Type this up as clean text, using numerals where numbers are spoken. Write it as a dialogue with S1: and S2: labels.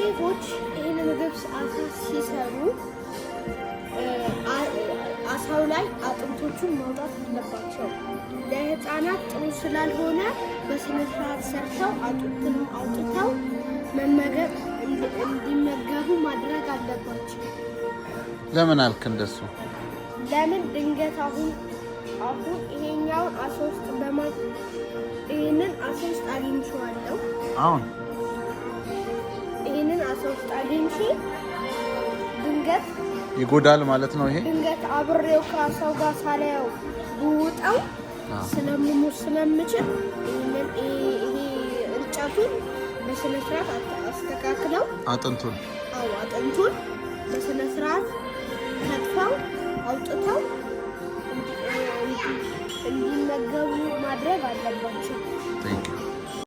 S1: ሼፎች ይህን ምግብ አሳ ሲሰሩ አሳው ላይ አጥንቶቹን ማውጣት አለባቸው። ለህፃናት ጥሩ ስላልሆነ በስነ ስርዓት ሰርተው አጥንቱን አውጥተው መመገብ እንዲመገቡ ማድረግ አለባቸው።
S2: ለምን አልክ እንደሱ?
S1: ለምን ድንገት አሁን ይሄኛውን አሳ ውስጥ ይሄንን አሳ ውስጥ አግኝቼዋለሁ።
S2: አሁን
S1: ይሄንን አሳ ውስጥ አግኝቼ ድንገት
S2: ይጎዳል ማለት ነው ይሄ።
S1: ድንገት አብሬው ከአሳው ጋር ሳላየው ብውጠው ስለምሞት ስለምችል ይሄንን ይሄ እንጨቱን በስነ ስርዓት አስተካክለው
S2: አጥንቱን።
S1: አዎ፣ አጥንቱን በስነ ስርዓት ከትፈው አውጥተው እንዲመገቡ ማድረግ አለባቸው።
S2: Thank you.